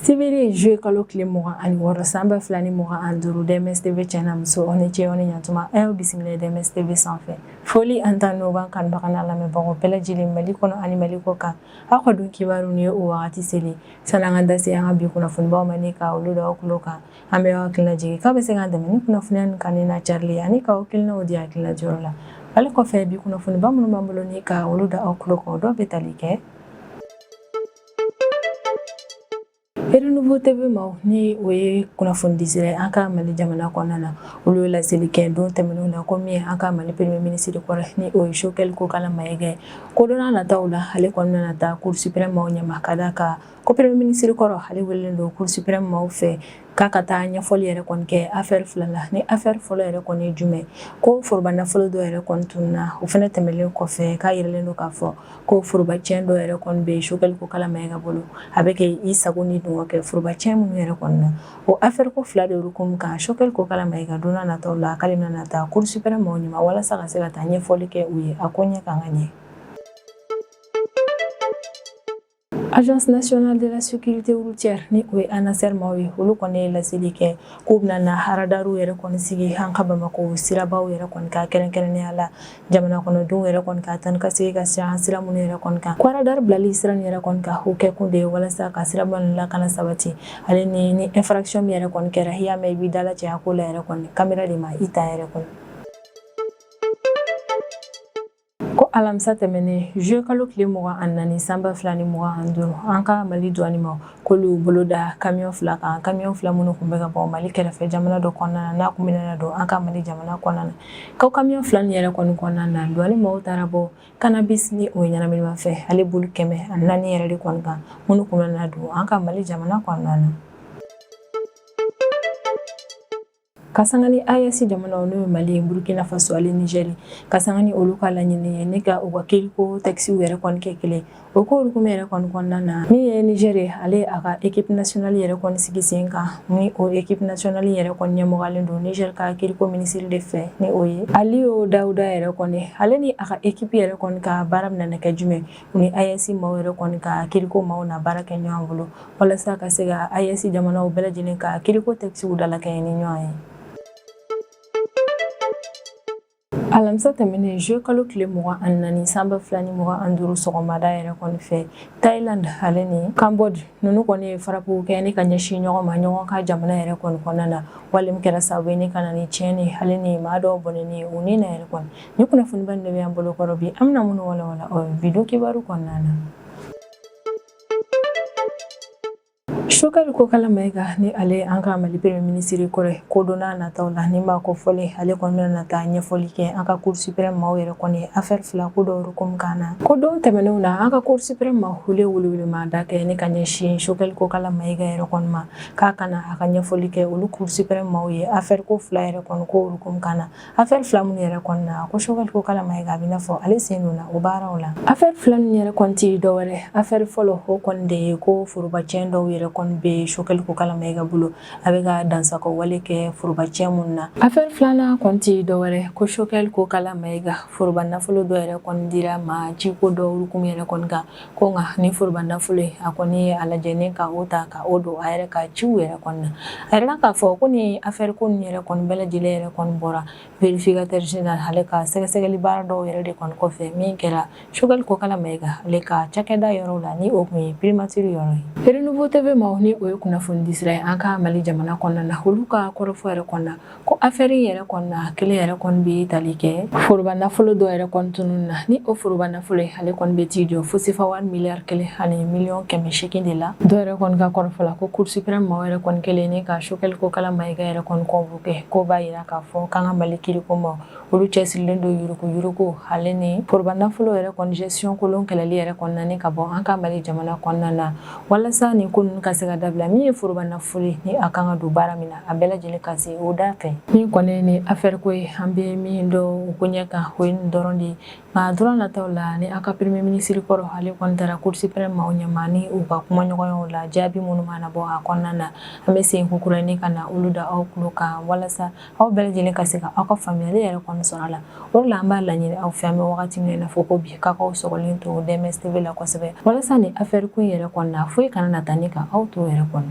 Sibiri juillet kalo tile 26 san 2025, DMS TV cɛ n'a muso, aw ni ce, aw ni ɲantuma. A y'aw bisimila DMS TV sanfɛ. Foli ani tanu b'an kanubaga n'a lamɛnbagaw bɛɛ lajɛlen, Mali kɔnɔ ani Mali kɔ kan. Aw ka don kibaru ni ye o wagati seli. Sani an ka da se an ka bi kunnafonibaw ma ni ka olu da aw tulo kan, an bɛ aw hakili lajigin k'aw bɛ se k'an dɛmɛ ni kunnafoniya nin kanuni n'a carili ani k'aw hakilinaw di hakilina jɔyɔrɔ la. Ale kɔfɛ, bi kunnafoniba minnu b'an bolo ni ka olu da aw tulo kan, o dɔw bɛ tali kɛ Renouveau TV maaw, ni o ye kunnafoni sira ye an ka Mali jamana kɔnɔna na, olu ye laseli kɛ don tɛmɛnenw na ko min ye an ka Mali premier ministre kɔrɔ, ni o ye Choguel Kokalla Maïga ye, ko don n'a nataw la, ale kɔni bɛna taa Cour suprême maaw ɲɛma, ka d'a kan ko premier ministre kɔrɔ, ale welelen don Cour suprême maaw fɛ k'a ka taa ɲɛfɔli yɛrɛ kɔni kɛ affaire fila la. Ni affaire fɔlɔ yɛrɛ kɔni ye jumɛn? Ko foroba nafolo dɔ yɛrɛ kɔni tununna. O fana tɛmɛnen kɔfɛ, k'a yiralen don k'a fɔ ko forobaciyɛn dɔ yɛrɛ kɔni bɛ Choguel Kokalla Maïga bolo, a bɛ kɛ i sago ni dungɔ kɛ forobaciyɛn minnu yɛrɛ kɔni na. O affaire ko fila de hukumu kan, Choguel Kokalla Maïga, don n'a nataw la, k'ale bɛna taa Cour suprême maaw ɲɛma walasa ka se ka taa ɲɛfɔli kɛ u ye a ko ɲɛ kan ka ɲɛ. Agence nationale de la sécurité routière, ni o ye ANASER maaw ye, olu kɔni ye laseli kɛ k'u bɛna na radarw yɛrɛ kɔni sigi an ka Bamakɔ sirabaw yɛrɛ kɔni kan, kɛrɛnkɛrɛnnenya la jamana kɔnɔdenw yɛrɛ kɔni ka taa ni ka segin ka siran sira minnu yɛrɛ kɔni kan. Ko radar bilali sira nin yɛrɛ kɔni kan, o kɛ kun de ye walasa ka siraba ninnu lakana sabati, ale ni infraction min yɛrɛ kɔni kɛra, i y'a mɛn i b'i dala cɛ a ko la yɛrɛ kɔni, caméra de ma i ta yɛrɛ kɔni. Ko alamisa tɛmɛnen, juillet kalo tile 24 san 2025, an ka Mali douane maaw k'olu bolo da camion fila kan, camion fila minnu tun bɛ ka bɔ Mali kɛrɛfɛ jamana dɔ kɔnɔna na, n'a tun bɛna don an ka Mali jamana kɔnɔna na. Ko camion fila nin yɛrɛ kɔni kɔnɔna na, douane maaw taara bɔ cannabis, ni o ye ɲɛnaminimafɛn, ale bulu 104 yɛrɛ de kɔni kan, minnu tun bɛna don an ka Mali jamana kɔnɔna na. Ka sanga ni AES jamanaw, n'o ye Mali, Burkina Faso ale Niger, ka sanga ni olu ka laɲini ye ni ka u ka kiiriko textew yɛrɛ kɔni kɛ kelen, o ko hukumu yɛrɛ kɔni kɔnɔna na, min ye Niger ye, ale a ka équipe nationale yɛrɛ kɔni sigi sen kan, ni o équipe nationale yɛrɛ kɔni ɲɛmɔgɔlen don Niger ka kiiriko minisiri de fɛ, ni o ye Aliou Daouda yɛrɛ kɔni. Ale ni a ka équipe yɛrɛ kɔni ka baara bɛna kɛ jumɛn? U ni AES maaw yɛrɛ kɔni ka kiiriko maaw na baara kɛ ɲɔgɔn bolo walasa ka se ka AES jamanaw bɛɛ lajɛlen ka kiiriko textew dalakɛɲɛ ni ɲɔgɔn ye. Alamisa tɛmɛnen, juillet kalo tile 24 san 2025, sɔgɔmada yɛrɛ kɔni fɛ, Thailand ale ni Cambodge ninnu kɔni ye frappe kɛ ni ka ɲɛsin ɲɔgɔn ma ɲɔgɔn ka jamana yɛrɛ kɔni kɔnɔna na, wale min kɛra sababu ye ni ka na ni tiɲɛni ale ni maa dɔw bɔnɛni u ni na yɛrɛ kɔni. Ni kunnafoniba nin de bɛ an bolo kɔrɔ bi, an bɛna minnu walawala bi don kibaru kɔnɔna na. Choguel Kokalla Maïga, ni ale an ka Mali premier ministre kɔrɔ, ko don n'a nataw la, ni maa ko fɔlen, ale kɔni bɛna na taa ɲɛfɔli kɛ an ka Cour suprême maaw yɛrɛ kɔni affaire fila ko dɔw hukumu kan na. Ko don tɛmɛnenw na, an ka Cour suprême maaw, olu ye welewelemada kɛ ni ka ɲɛsin Choguel Kokalla Maïga yɛrɛ kɔni ma, k'a ka na a ka ɲɛfɔli kɛ olu Cour suprême maaw ye affaire ko fila yɛrɛ kɔni ko hukumu kan na. Affaire fila minnu yɛrɛ kɔni na, ko Choguel Kokalla Maïga, a bɛ n'a fɔ ale sen donna o baaraw la. Affaire fila ninnu yɛrɛ kɔni tɛ dɔwɛrɛ. Affaire fɔlɔ, o kɔni de ye ko forobaciyɛn dɔw yɛrɛ kɔni bɛ Choguel Kokalla Maïga bolo, a bɛ ka dansago wale kɛ forobaciyɛn minnu na. Affaire filanan kɔni tɛ dɔwɛrɛ, ko Choguel Kokalla Maïga, foroba nafolo dɔ yɛrɛ kɔni dira ma jiko dɔw hukumu yɛrɛ kɔni kan, ko nka ni foroba nafolo ye, a kɔni ye a lajɛ ni ka o ta ka o don a yɛrɛ ka ciw yɛrɛ kɔni na. A yirala k'a fɔ ko ni affaire ko ninnu yɛrɛ kɔni bɛɛ lajɛlen yɛrɛ kɔni bɔra vérificateur général ale ka sɛgɛsɛgɛli baara dɔw yɛrɛ de kɔni kɔfɛ, min kɛra Choguel Kokalla Maïga ale ka cakɛda yɔrɔw la, ni o tun ye primature yɔrɔ ye. Renouveau TV maaw, ni o ye kunnafoni di sira ye an ka Mali jamana kɔnɔna na, olu ka kɔrɔfɔ yɛrɛ kɔnɔna, ko affaire yɛrɛ kɔni na, kelen yɛrɛ kɔni bɛ tali kɛ foroba nafolo dɔ yɛrɛ kɔni tunun na, ni o foroba nafolo ye, ale kɔni bɛ t'i jɔ fo sefa wari miliyari 1 ni miliyɔn 800 de la. Dɔw yɛrɛ kɔni ka kɔrɔfɔ la, ko Cour suprême maaw yɛrɛ kɔni kɛlen ni ka Choguel Kokalla Maïga yɛrɛ kɔni convoqué, k'o b'a yira k'a fɔ k'an ka Mali kiriko maaw, olu cɛsirilen don yuruku yuruku ale ni foroba nafolo yɛrɛ kɔni gestion kolon kɛlɛli yɛrɛ kɔnɔna ni ka bɔ an ka Mali jamana kɔnɔna na, walasa nin ko ninnu ka se ka dabila. Min ye foroba nafolo ni a kan ka don baara min na, a bɛɛ lajɛlen ka se o da fɛ. Min kɔni ni affaire ko ye, an bɛ min dɔn o ko ɲɛ kan, o ye nin dɔrɔn de ye. Nka don nataw la, ni a ka premier ministre kɔrɔ, ale kɔni taara Cour suprême maaw ɲɛma ni u ka kumaɲɔgɔnyaw la, jaabi minnu mana bɔ a kɔnɔna na, an bɛ segin kokura ni ka na olu da aw tulo kan, walasa aw bɛɛ lajɛlen ka se ka aw ka faamuyali yɛrɛ kɔni sɔrɔ a la. O de la an b'a laɲini aw fɛ, an bɛ wagati min na fɔ ko bi, k'aw sɔgɔlen to DMS TV la kosɛbɛ, walasa ni affaire ko in yɛrɛ kɔni na, foyi kana na taa ni ka aw t'o yɛrɛ kɔnɔ.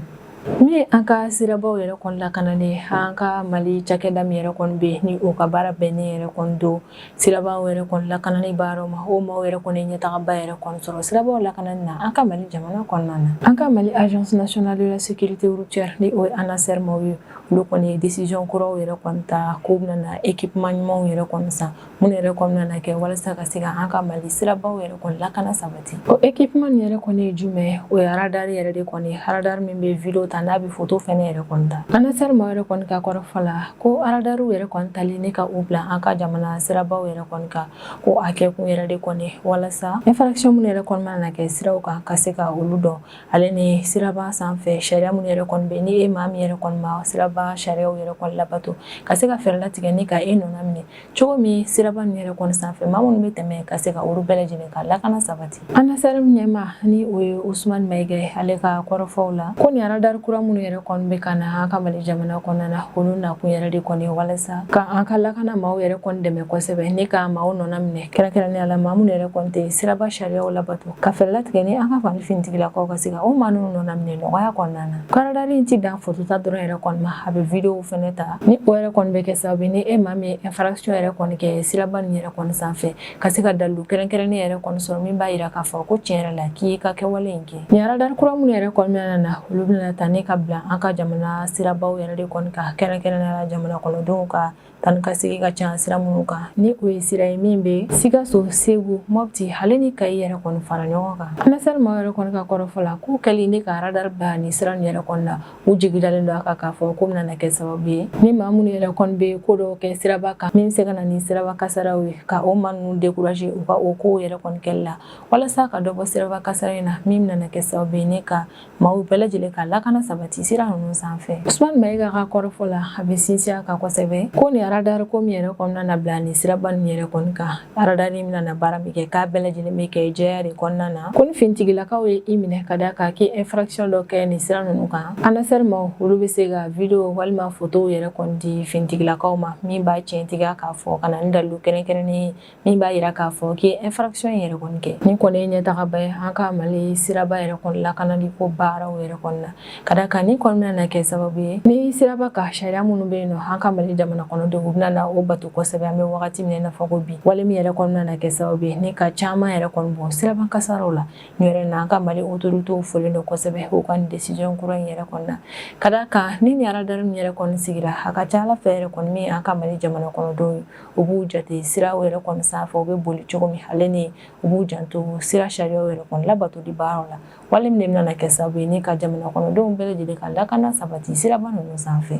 Min ye an ka sirabaw yɛrɛ kɔni lakanani ye, an ka Mali cakɛda min yɛrɛ kɔni bɛ yen ni o ka baara bɛnnen yɛrɛ kɔni don sirabaw yɛrɛ kɔni lakanani baaraw ma, o maaw yɛrɛ kɔni ɲɛtagaba yɛrɛ kɔni sɔrɔ sirabaw lakanani na an ka Mali jamana kɔnɔna na. An ka Mali Agence nationale de la sécurité routière, ni o ye ANASER maaw ye, olu kɔni ye décision kuraw yɛrɛ kɔni ta k'u bɛna na équipement ɲumanw yɛrɛ kɔni san, minnu yɛrɛ kɔni bɛna kɛ walasa ka se ka an ka Mali sirabaw yɛrɛ kɔni lakana sabati. O équipement nin yɛrɛ kɔni ye jumɛn ye? O ye radar yɛrɛ de kɔni, radar min bɛ vidéo ta, n'a bɛ photo fɛnɛ yɛrɛ kɔni ta. ANASER maaw yɛrɛ kɔni ka kɔrɔfɔ la, ko radarw yɛrɛ kɔni tali ni ka u bila an ka jamana sirabaw yɛrɛ kɔni kan, ko a kɛ kun yɛrɛ de kɔni walasa infraction minnu yɛrɛ kɔni mana kɛ siraw kan, ka se ka olu dɔn, ale ni siraba sanfɛ sariya minnu yɛrɛ kɔni bɛ, ni e maa min yɛrɛ kɔni ma siraba sariyaw yɛrɛ kɔni labato, ka se ka fɛɛrɛ latigɛ ni ka e nɔna minɛ cogo min siraba ninnu yɛrɛ kɔni sanfɛ, maa minnu bɛ tɛmɛ, ka se ka olu bɛɛ lajɛlen ka lakana sabati. ANASER ɲɛmaa, ni o ye Usumani Mayiga ye, ale ka kɔrɔfɔw la, ko nin radar kura minnu yɛrɛ kɔni bɛ ka na an ka Mali jamana kɔnɔna na, olu nakun yɛrɛ de kɔni walasa ka an ka lakana maaw yɛrɛ kɔni dɛmɛ kosɛbɛ ni ka maaw nɔna minɛ, kɛrɛnkɛrɛnnenya la maa minnu yɛrɛ kɔni tɛ siraba sariyaw labato, ka fɛɛrɛ latigɛ ni an ka Mali finitigilakaw ka se ka o maa ninnu nɔna minɛ nɔgɔya kɔnɔna na. Ko radar in ti dan photo ta dɔrɔn yɛrɛ kɔni ma, a bɛ vidéo fɛnɛ ta, ni o yɛrɛ kɔni bɛ kɛ sababu ni e maa min ye infraction yɛrɛ kɔni kɛ siraba nin yɛrɛ kɔni sanfɛ, ka se ka dalilu kɛrɛnkɛrɛnnen yɛrɛ kɔni sɔrɔ min b'a yira k'a fɔ ko tiɲɛ yɛrɛ la k'i y'i ka kɛwale in kɛ. Nin radar kura minnu yɛrɛ kɔni bɛna na, olu bɛna ta ne ka bila an ka jamana sirabaw yɛrɛ de kɔni kan, kɛrɛnkɛrɛnnenya la jamana kɔnɔdenw ka taa ni ka segin ka ca sira minnu kan, ni o ye sira ye min bɛ Sikaso, Segu, Mɔpti ale ni Kayi yɛrɛ kɔni fara ɲɔgɔn kan. ANASER maaw yɛrɛ kɔni ka kɔrɔfɔ la, k'u kɛlen ne ka radar bila nin sira nin yɛrɛ kɔni na, u jigi dalen don a kan k'a fɔ ko bɛna kɛ sababu ye ni maa minnu yɛrɛ kɔni bɛ ko dɔw kɛ siraba kan min bɛ se ka na ni siraba kasaraw ye, ka o maa ninnu décourager u ka o kow yɛrɛ kɔni kɛli la, walasa ka dɔ bɔ siraba kasara in na, min bɛna kɛ sababu ye ne ka maaw bɛɛ lajɛlen ka lakana sabati sira ninnu sanfɛ. Usumani Mayiga ka kɔrɔfɔ la, a bɛ sinsin a kan kosɛbɛ ko nin radar ko min yɛrɛ kɔnɔna na bila nin siraba nin yɛrɛ kɔni kan, radar in bɛna na baara min kɛ, k'a bɛɛ lajɛlen bɛ kɛ jɛya de kɔnɔna na. Ko ni finitigilakaw ye i minɛ ka da kan k'i infraction dɔ kɛ nin sira ninnu kan, ANASER maaw olu bɛ se ka vidéo walima photo yɛrɛ kɔni di finitigilakaw ma, min b'a tiɲɛtigiya k'a fɔ, ka na ni dalilu kɛrɛnkɛrɛnnen min b'a yira k'a fɔ k'i infraction yɛrɛ kɔni kɛ. Nin kɔni ye ɲɛtagaba ye an ka Mali siraba yɛrɛ kɔni lakanali ko baaraw yɛrɛ kɔni na, ka da kan nin kɔni bɛna kɛ sababu ye ni siraba ka sariya minnu bɛ yen nɔ, an ka Mali jamana kɔnɔdenw u bɛna na o bato kosɛbɛ. An bɛ wagati min na i n'a fɔ ko bi, wale min yɛrɛ kɔni bɛna kɛ sababu ye ni ka caman yɛrɛ kɔni bɔ siraba kasaraw la. Nin yɛrɛ na, an ka Mali autorités folen don kosɛbɛ u ka nin décision kura in yɛrɛ kɔni na, ka da kan ni nin radar min yɛrɛ kɔni sigira, a ka ca Ala fɛ yɛrɛ kɔni min an ka Mali jamana kɔnɔdenw ye, u b'u jate siraw yɛrɛ kɔni sanfɛ u bɛ boli cogo min, ale ni u b'u janto sira sariyaw yɛrɛ kɔni labatoli baaraw la, wale min de bɛna kɛ sababu ye ni ka jamana kɔnɔdenw bɛɛ lajɛlen ka lakana sabati siraba ninnu sanfɛ.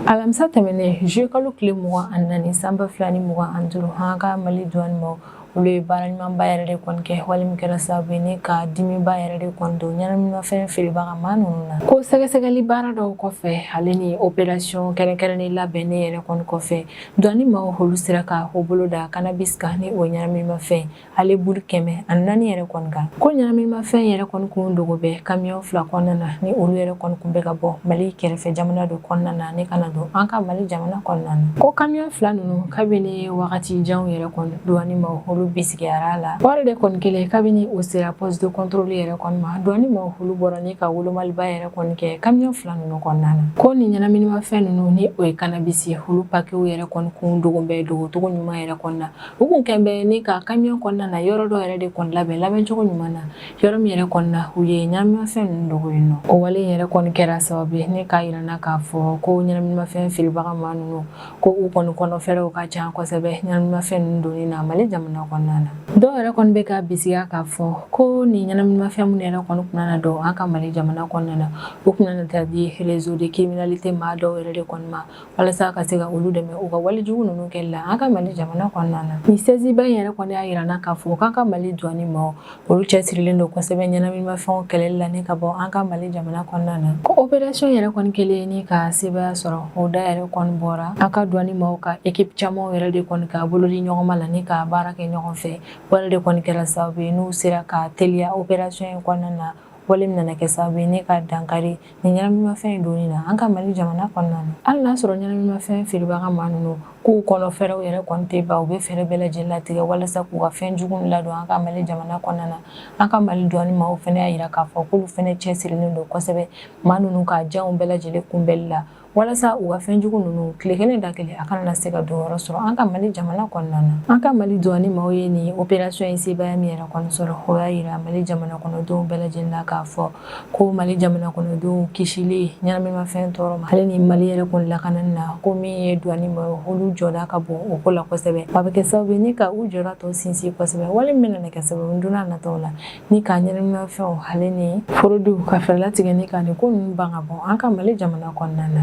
Alamisa tɛmɛnen, juillet kalo tile 24 san 2025, an ka Mali douane maaw olu ye baara ɲumanba yɛrɛ de kɔni kɛ, wale min kɛra sababu ye ni ka dimiba yɛrɛ de kɔni don ɲɛnaminimafɛn feerebaga maa ninnu na. Ko sɛgɛsɛgɛli baara dɔw kɔfɛ, ale ni opération kɛrɛnkɛrɛnnen labɛnnen yɛrɛ kɔni kɔfɛ, douane maaw olu sera ka o bolo da cannabis kan, ni o ɲɛnaminimafɛn ale bulu 104 yɛrɛ kɔni kan. Ko ɲɛnaminimafɛn yɛrɛ kɔni kun dogo bɛ kamiyɔn fila kɔnɔna na, ni olu yɛrɛ kɔni kun bɛ ka bɔ Mali kɛrɛfɛ jamana dɔ kɔnɔna na ni ka na don an ka Mali jamana kɔnɔna na. Ko kamiyɔn fila ninnu, kabini wagati janw yɛrɛ kɔni, douane maaw olu bisigiyara a la. O yɛrɛ de kɔni kɛlen, kabini o sera poste de contrôle yɛrɛ kɔni ma, douane maaw olu bɔra ni ka wolomaliba yɛrɛ kɔni kɛ kamiyɔn fila ninnu kɔnɔna na. Ko ni ɲɛnaminimafɛn ninnu, ni o ye cannabis ye, olu paquetw yɛrɛ kɔni kun dogo bɛ dogocogo ɲuman yɛrɛ kɔni na. U kun kɛn bɛ ni ka kamiyɔn kɔnɔna na yɔrɔ dɔ yɛrɛ de kɔni labɛn labɛncogo ɲuman na, yɔrɔ min yɛrɛ kɔni na u ye ɲɛnaminimafɛn ninnu dogo yen nɔ. O wale yɛrɛ kɔni kɛra sababu ye ni k'a yira na k'a fɔ ko ɲɛnaminimafɛn feerebaga maa ninnu, ko u kɔni kɔnɔfɛɛrɛw ka ca kosɛbɛ ɲɛnaminimafɛn ninnu donni na Mali jamana kɔnɔna na. Dɔw yɛrɛ kɔni bɛ ka bisigiya k'a fɔ ko nin ɲɛnaminimafɛn minnu yɛrɛ kɔni kun nana don an ka Mali jamana kɔnɔna na, u kun nana taa di réseau de criminalité maa dɔw yɛrɛ de kɔni ma, walasa ka se ka olu dɛmɛ u ka walejugu ninnu kɛli la an ka Mali jamana kɔnɔna na. Nin saisiba in yɛrɛ kɔni y'a yira na k'a fɔ k'an ka Mali douane maaw olu cɛsirilen don kosɛbɛ ɲɛnaminimafɛnw kɛlɛli la ni ka bɔ an ka Mali jamana kɔnɔna na. Ko opération yɛrɛ kɔni kɛlen ni ka sebaaya sɔrɔ, o da yɛrɛ kɔni bɔra an ka douane maaw ka équipe caman yɛrɛ de kɔni ka bolo di ɲɔgɔn ma la ni ka baara kɛ ɲɔgɔn fɛ. O yɛrɛ de kɔni kɛra sababu ye n'u sera ka teliya opération in kɔnɔna na. Wale min nana kɛ sababu ye ni ka dankari ni ɲɛnaminimafɛn in donni na an ka Mali jamana kɔnɔna na. Hali n'a sɔrɔ ɲɛnaminimafɛn feerebaga maa ninnu k'u kɔnɔ fɛɛrɛw yɛrɛ kɔni tɛ ban, u bɛ fɛɛrɛ bɛɛ lajɛlen latigɛ walasa k'u ka fɛn jugu ladon an ka Mali jamana kɔnɔna na. An ka Mali douane maaw fana y'a jira k'a fɔ k'olu fana cɛsirilen don kosɛbɛ maa ninnu ka janw bɛɛ lajɛlen kunbɛnli la walasa u ka fɛn jugu ninnu tile kelen da kelen a kana na se ka don yɔrɔ sɔrɔ an ka Mali jamana kɔnɔna na. An ka Mali douane maaw ye nin opération in sebaaya min yɛrɛ kɔni sɔrɔ, o y'a jira Mali jamana kɔnɔdenw bɛɛ lajɛlen na k'a fɔ ko Mali jamana kɔnɔdenw kisili ɲɛnaminimafɛn tɔɔrɔ ma, ale ni Mali yɛrɛ kɔni lakanani na, ko min ye douane maaw olu jɔda ka bon o ko la kosɛbɛ. A bɛ kɛ sababu ye ni ka u jɔda tɔ sinsin kosɛbɛ, wale min bɛna kɛ sababu don n'a nataw la ni ka ɲɛnaminimafɛnw ale ni fraude ka fɛɛrɛ latigɛ ni ka nin ko ninnu ban ka bɔ an ka Mali jamana kɔnɔna na.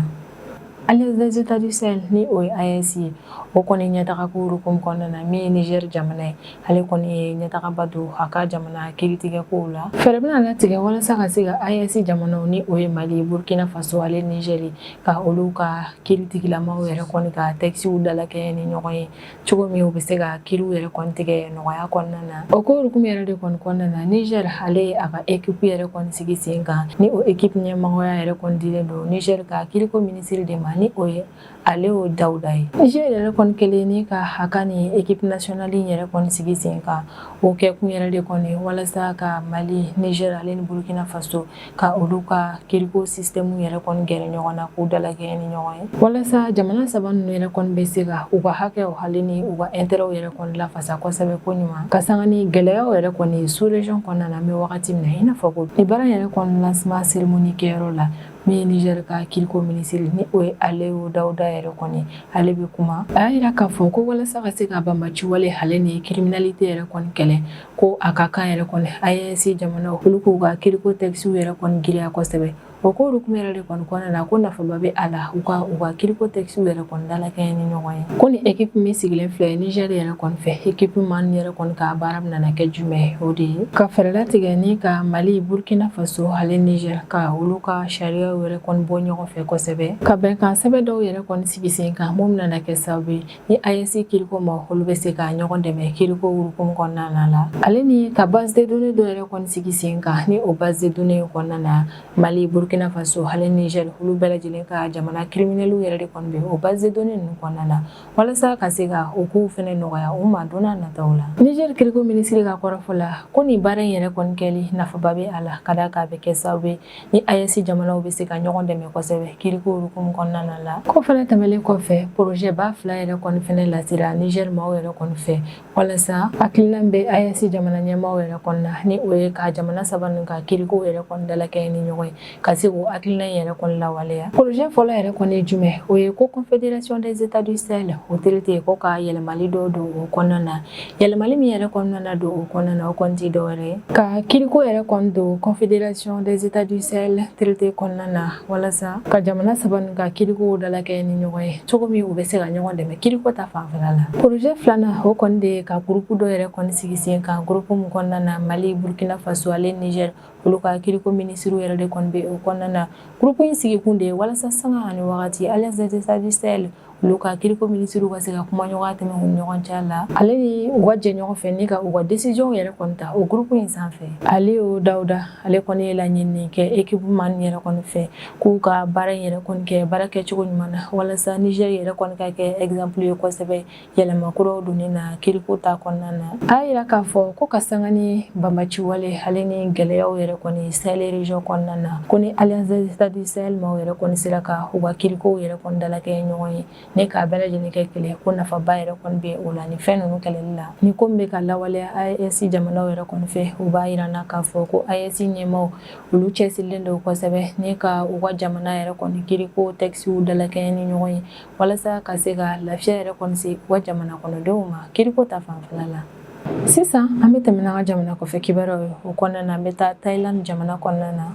Alliance des États du Sahel ni o ye AES ye, o kɔni ɲɛtaga ko hukumu kɔnɔna na, min ye Niger jamana ye, ale kɔni ye ɲɛtagaba don a ka jamana kiiritigɛ kow la. Fɛɛrɛ bɛna latigɛ walasa ka se ka AES jamanaw ni o ye Mali, Burkina Faso ale Niger, ka olu ka kiiritigilamaw yɛrɛ kɔni ka textes dalakɛɲɛ ni ɲɔgɔn ye cogo min u bɛ se ka kiiriw yɛrɛ kɔni tigɛ nɔgɔya kɔnɔna na. O ko hukumu yɛrɛ de kɔni kɔnɔna na, Niger ale ye a ka équipe yɛrɛ kɔni sigi sen kan, ni o équipe ɲɛmɔgɔya yɛrɛ kɔni dilen don Niger ka kiriko minisiri de ma, ni o ye Aliou Daouda ye. Niger yɛrɛ kɔni kɛlen ni ka a ka nin équipe nationale yɛrɛ kɔni sigi sen kan, o kɛkun yɛrɛ de kɔni walasa ka Mali, Niger ale ni Burkina Faso ka olu ka kiriko système yɛrɛ kɔni gɛrɛ ɲɔgɔn na k'u dalakɛɲɛ ni ɲɔgɔn ye, walasa jamana saba ninnu yɛrɛ kɔni bɛ se ka u ka hakɛw ale ni u ka intérêtw yɛrɛ kɔni lafasa kosɛbɛ ko ɲuman, ka sanga ni gɛlɛyaw yɛrɛ kɔni sous région kɔnɔna na. An bɛ wagati min na i n'a fɔ ko ni baara yɛrɛ kɔni lancement cérémonie kɛyɔrɔ la, min ye Niger ka kiriko minisiri ni o ye Aliou Daouda yɛrɛ kɔni, ale bɛ kuma, a y'a jira k'a fɔ ko walasa ka se ka banbaci wale ale ni criminalité yɛrɛ kɔni kɛlɛ, ko a ka kan yɛrɛ kɔni AES jamanaw olu k'u ka kiriko textes yɛrɛ kɔni girinya kosɛbɛ. O ko hukumu yɛrɛ de kɔni kɔnɔna na, ko nafaba bɛ a la u ka kiriko textes yɛrɛ kɔni dalakɛɲɛ ni ɲɔgɔn ye. Ko ni équipe min sigilen filɛ Niger yɛrɛ kɔni fɛ, équipe maa yɛrɛ kɔni ka baara bɛna kɛ jumɛn ye? O de ye ka fɛɛrɛ latigɛ ni ka Mali, Burkina Faso ale Niger ka olu ka sariyaw yɛrɛ kɔni bɔ ɲɔgɔn fɛ kosɛbɛ, ka bɛnkan sɛbɛn dɔw yɛrɛ kɔni sigi sen kan mun bɛna kɛ sababu ye ni AES kiriko ma olu bɛ se ka ɲɔgɔn dɛmɛ kiriko hukumu kɔnɔna la, ale ni ka base de données dɔ yɛrɛ kɔni sigi sen kan, ni o base de données kɔnɔna na, Mali, Burkina Faso ale Niger olu bɛɛ lajɛlen ka jamana criminels yɛrɛ de kɔni bɛ o base de données ninnu kɔnɔna na, walasa ka se ka o kow fɛnɛ nɔgɔya u ma don n'a nataw la. Niger kiriko minisiri ka kɔrɔfɔ la, ko nin baara in yɛrɛ kɔni kɛli nafaba bɛ a la, ka d'a kan a bɛ kɛ sababu ye ni AES jamanaw bɛ se ka ɲɔgɔn dɛmɛ kosɛbɛ kiriko hukumu kɔnɔna la. Ko fɛnɛ tɛmɛlen kɔfɛ, projet ba fila yɛrɛ kɔni fɛnɛ lasera Niger maaw yɛrɛ kɔni fɛ, walasa hakilina bɛ AES jamana ɲɛmaaw yɛrɛ kɔni na, ni o ye ka jamana saba ninnu ka kiriko yɛrɛ kɔni dalakɛɲɛ ni ɲɔgɔn ye, ka se k'o hakilina in yɛrɛ kɔni lawaleya. Projet fɔlɔ yɛrɛ kɔni ye jumɛn? O ye ko Confédération des États du Sahel, o traité, ko ka yɛlɛmali dɔw don o kɔnɔna na. Yɛlɛmali min yɛrɛ kɔnɔna na don o kɔnɔna na, o kɔni ti dɔwɛrɛ ye ka kiriko yɛrɛ kɔni don Confédération des États du Sahel traité kɔnɔna na, walasa ka jamana saba ninnu ka kirikow dalakɛɲɛ ni ɲɔgɔn ye cogo min u bɛ se ka ɲɔgɔn dɛmɛ kiriko ta fanfɛla la. Projet filanan, o kɔni de ye ka groupe dɔ yɛrɛ kɔni sigi sen kan, groupe min kɔnɔna na Mali, Burkina Faso ale Niger olu ka kiriko minisiriw yɛrɛ de kɔni bɛ o kɔnɔna na. Groupe in sigikun de ye walasa sanga ani wagati Alliance des États du Sahel olu ka kiriko minisiriw ka se ka kuma ɲɔgɔn tɛmɛ u ni ɲɔgɔn cɛ la, ale ni u ka jɛ ɲɔgɔn fɛ ni ka u ka décision yɛrɛ kɔni ta o groupe in sanfɛ. Aliou Daouda ale kɔni ye laɲini kɛ équipe maa yɛrɛ kɔni fɛ, k'u ka baara in yɛrɛ kɔni kɛ baara kɛcogo ɲuman na, walasa Niger yɛrɛ kɔni ka kɛ exemple ye kosɛbɛ yɛlɛma kuraw donni na kiriko ta kɔnɔna na. A y'a jira k'a fɔ ko ka sanga ni banbaci wale ale ni gɛlɛyaw yɛrɛ kɔni Sahel région kɔnɔna na, ko ni Alliance des États du Sahel maaw yɛrɛ kɔni sera ka u ka kirikow yɛrɛ kɔni dalakɛɲɛ ɲɔgɔn ye ni k'a bɛɛ lajɛlen kɛ kelen, ko nafaba yɛrɛ kɔni bɛ o la ni fɛn ninnu kɛlɛli la. Ni ko min bɛ ka lawaleya AES jamanaw yɛrɛ kɔni fɛ, u b'a jira na k'a fɔ ko AES ɲɛmaaw olu cɛsirilen don kosɛbɛ ni ka u ka jamana yɛrɛ kɔni kiriko textes dalakɛɲɛ ni ɲɔgɔn ye, walasa ka se ka lafiya yɛrɛ kɔni se u ka jamana kɔnɔdenw ma kiriko ta fanfɛla la. Sisan an bɛ tɛmɛ n'an ka jamana kɔfɛ kibaruyaw ye. O kɔnɔna na, an bɛ taa Thailand jamana kɔnɔna na.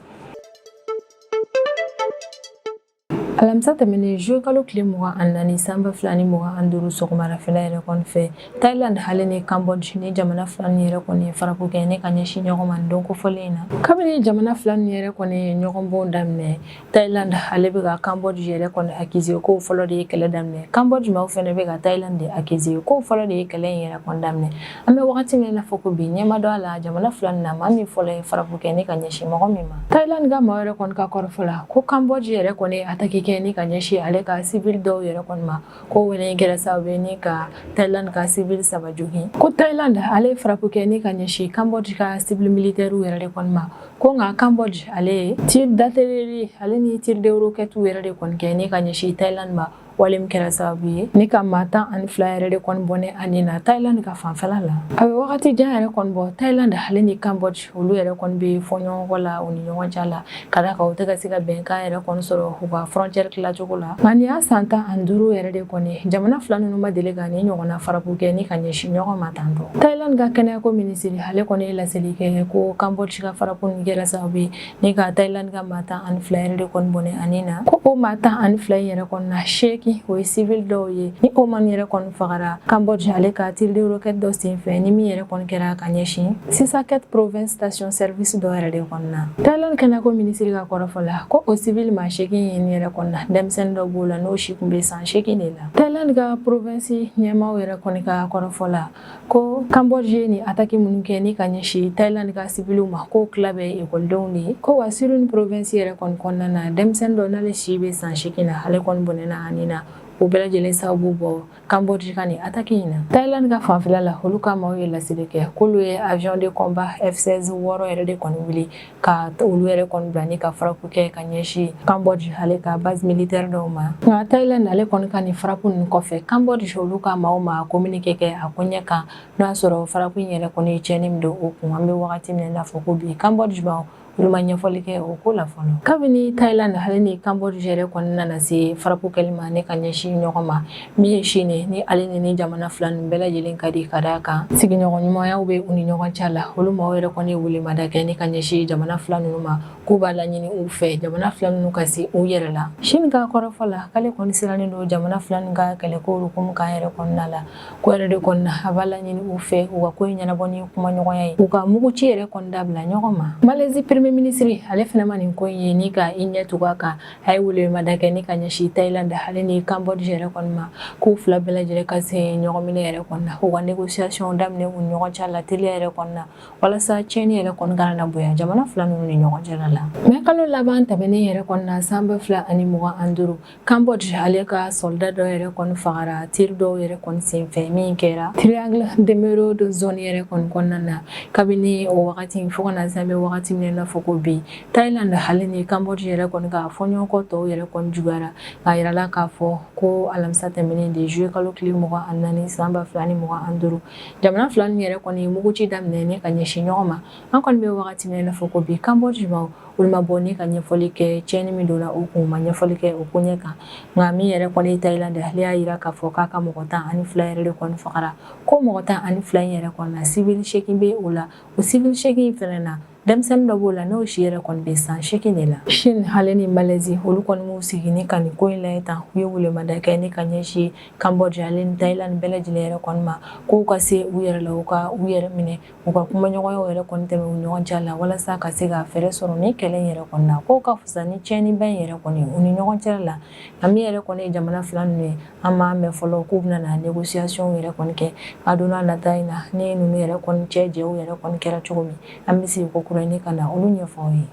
Alamisa tɛmɛnen juillet kalo tile 24 san 2025 sɔgɔmarafɛla yɛrɛ kɔni fɛ, Thailand ale ni Cambodge ni jamana fila ninnu yɛrɛ kɔni ye frappe kɛ ni ka ɲɛsin ɲɔgɔn ma don kofɔlen in na. Kabini jamana fila ninnu yɛrɛ kɔni ye ɲɔgɔn bon daminɛ, Thailand ale bɛ ka Cambodge yɛrɛ kɔni accuser k'o fɔlɔ de ye kɛlɛ daminɛ. Cambodge maaw fana bɛ ka Thailand de accuser k'o fɔlɔ de ye kɛlɛ in yɛrɛ kɔni daminɛ. An bɛ wagati min na fɔ ko bi, ɲɛ ma dɔn a la jamana fila ninnu na maa min fɔlɔ ye frappe kɛ ni ka ɲɛsin mɔgɔ min ma. Thailand ka maaw yɛrɛ kɔni ka kɔrɔfɔ la, ko Cambodge yɛrɛ kɔni attaque kɛ ni ka ɲɛsin ale ka civil dɔw yɛrɛ kɔni ma, ko wale in kɛra sababu ye ni ka Thailand ka civil saba jogin. Ko Thailand ale ye frappe kɛ ni ka ɲɛsin Cambodge ka cible militaire yɛrɛ de kɔni ma, ko nka Cambodge ale ye tir d'artillerie ale ni tir de roquette yɛrɛ de kɔni kɛ ni ka ɲɛsin Thailand ma, wale min kɛra sababu ye ni ka maa 12 yɛrɛ de kɔni bɔnɛ a ni na Thailand ka fanfɛla la. A bɛ wagati jan yɛrɛ kɔni bɔ, Thailand ale ni Cambodge olu yɛrɛ kɔni bɛ fɔ ɲɔgɔn kɔ la u ni ɲɔgɔn cɛ la, ka d'a kan u tɛ ka se ka bɛnkan yɛrɛ kɔni sɔrɔ u ka frontière tilacogo la. Nka nin y'a san 15 yɛrɛ de kɔni, jamana fila ninnu ma deli ka nin ɲɔgɔnna frappe kɛ ni ka ɲɛsin ɲɔgɔn ma tan tɔ. Thailand ka kɛnɛyako minisiri ale kɔni ye laseli kɛ ko Cambodge ka frappe nin kɛra sababu ye ni ka Thailand ka maa 12 yɛrɛ de kɔni bɔnɛ a ni na, ko o maa 12 in yɛrɛ kɔni na, 8 o ye civil dɔw ye, ni o maa yɛrɛ kɔni fagara Cambodge ale ka tir de roquette dɔ sen fɛ, ni min yɛrɛ kɔni kɛra ka ɲɛsin Sisaket province station service dɔ yɛrɛ de kɔni na. Thailand kɛnɛyako minisiri ka kɔrɔfɔ la, ko o civil maa 8 in yɛrɛ kɔni na, denmisɛnnin dɔ b'o la n'o si tun bɛ san 8 de la. Thailand ka province ɲɛmaaw yɛrɛ kɔni ka kɔrɔfɔ la, ko Cambodge ye nin attaque minnu kɛ ni ka ɲɛsin Thailand ka civiliw ma, k'o tila bɛɛ ekɔlidenw de ye. Ko wa Surin province yɛrɛ kɔni kɔnɔna na, denmisɛnnin dɔ n'ale si bɛ san 8 na, ale kɔni bɔnɛna a ni na. O bɛɛ lajɛlen sababu bɔ Cambodge ka nin attaque in na. Thailand ka fanfɛla la, olu ka maaw ye laseli kɛ k'olu ye avion de combat F-16 6 yɛrɛ de kɔni wuli ka olu yɛrɛ kɔni bila ni ka frappe kɛ ka ɲɛsin Cambodge ale ka base militaire dɔw ma. Nka Thailand ale kɔni ka nin frappe ninnu kɔfɛ, Cambodge olu ka maaw ma communiqué kɛ a ko ɲɛ kan, n'o y'a sɔrɔ frappe in yɛrɛ kɔni ye tiɲɛni min don o kun. An bɛ wagati min na i n'a fɔ ko bi, Cambodge maaw olu ma ɲɛfɔli kɛ o ko la fɔlɔ. Kabini Thailand ale ni Cambodge yɛrɛ kɔni nana se frappe kɛli ma ne ka ɲɛsin ɲɔgɔn ma, min ye Chine ni ale ni jamana fila ninnu bɛɛ lajɛlen ka di, ka d'a kan sigiɲɔgɔn ɲumanyaw bɛ u ni ɲɔgɔn cɛ la, olu maaw yɛrɛ kɔni ye welemada kɛ ni ka ɲɛsin jamana fila ninnu ma, k'u b'a laɲini u fɛ jamana fila ninnu ka se u yɛrɛ la. Chine ka kɔrɔfɔ la, k'ale kɔni sirannen don jamana fila ninnu ka kɛlɛko hukumu kan yɛrɛ kɔnɔna la, ko yɛrɛ de kɔni a b'a laɲini u fɛ u ka ko in ɲɛnabɔ ni kumaɲɔgɔnya ye, u ka muguci yɛrɛ kɔni dabila ɲɔgɔn ma. Malaisie premier ministre ale fana ma nin ko in ye ni ka i ɲɛ tugu a kan, a ye welemada kɛ ni ka ɲɛsin Thaïlande ale ni Cambodge yɛrɛ kɔni ma, k'u fila bɛɛ lajɛlen ka se ɲɔgɔn minɛ yɛrɛ kɔni na, u ka négociation daminɛ u ni ɲɔgɔn cɛ la teliya yɛrɛ kɔni na, walasa tiɲɛni yɛrɛ kɔni kana na bonya jamana fila ninnu ni ɲɔgɔn cɛla la. Mɛ kalo laban tɛmɛnen yɛrɛ kɔni na san 2025, Cambodge ale ka soldat dɔ yɛrɛ kɔni fagara tir dɔw yɛrɛ kɔni senfɛ min kɛra Triangle d'Emeraude zone yɛrɛ kɔni kɔnɔna na. Kabini o wagati fo ka na se an bɛ wagati min na fɔ ko bi, Thailand ale ni Cambodge yɛrɛ kɔni ka fɔɲɔgɔnkɔ tɔw yɛrɛ kɔni juguyara. K'a yirala k'a fɔ ko alamisa tɛmɛnen de juillet kalo tile 24 san 2025, jamana fila ninnu yɛrɛ kɔni muguci daminɛ ni ka ɲɛsin ɲɔgɔn ma. An kɔni bɛ wagati min na fɔ ko bi, Cambodge ma olu ma bɔ ni ka ɲɛfɔli kɛ tiɲɛni min donna u kun, ma ɲɛfɔli kɛ o koɲɛ kan. Nka min yɛrɛ kɔni Thaïlande, ale y'a yira k'a fɔ k'a ka mɔgɔ 12 yɛrɛ de kɔni fagara, ko mɔgɔ 12 in yɛrɛ kɔni na, civil 8 bɛ o la. O civil 8 in fɛnɛ na, denmisɛnnin dɔ b'o la n'o si yɛrɛ kɔni bɛ san 8 de la. Chine ale ni Malaisie olu kɔni m'u sigi ni ka nin ko in lajɛ tan, u ye welemada kɛ ni ka ɲɛsin Cambodge ale ni Thaïlande bɛɛ lajɛlen yɛrɛ kɔni ma, k'u ka se u yɛrɛ la, u ka u yɛrɛ minɛ, u ka kumaɲɔgɔnyaw yɛrɛ kɔni tɛmɛ u ɲɔgɔn cɛ la, walasa ka se ka fɛɛrɛ sɔrɔ ni kɛlɛ in yɛrɛ kɔni na, k'o ka fisa ni tiɲɛniba in yɛrɛ kɔni u ni ɲɔgɔn cɛ la. Nka min yɛrɛ kɔni ye jamana fila ninnu ye, an m'a mɛn fɔlɔ k'u bɛna na négociation yɛrɛ kɔni kɛ. Nka don n'a nata in na, ni ninnu yɛrɛ kɔni cɛ jɛw yɛrɛ kɔni kɛra cogo min, an bɛ sigi ko kura ni ka na olu ɲɛfɔ aw ye.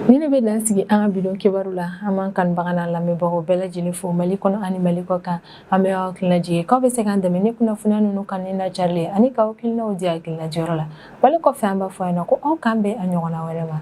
Ni ne bɛ dan sigi an ka bi don kibaru la. An b'an kanubaga n'an lamɛnbagaw bɛɛ lajɛlen fo Mali kɔnɔ ani Mali kɔ kan. An bɛ aw hakilina jigin k'aw bɛ se k'an dɛmɛ ni kunnafoniya ninnu kanuni n'a carili ye, ani k'aw hakilinaw di hakilina jɔyɔrɔ la. Wale kɔfɛ, an b'a fɔ aw ɲɛna ko aw k'an bɛn a ɲɔgɔnna wɛrɛ ma.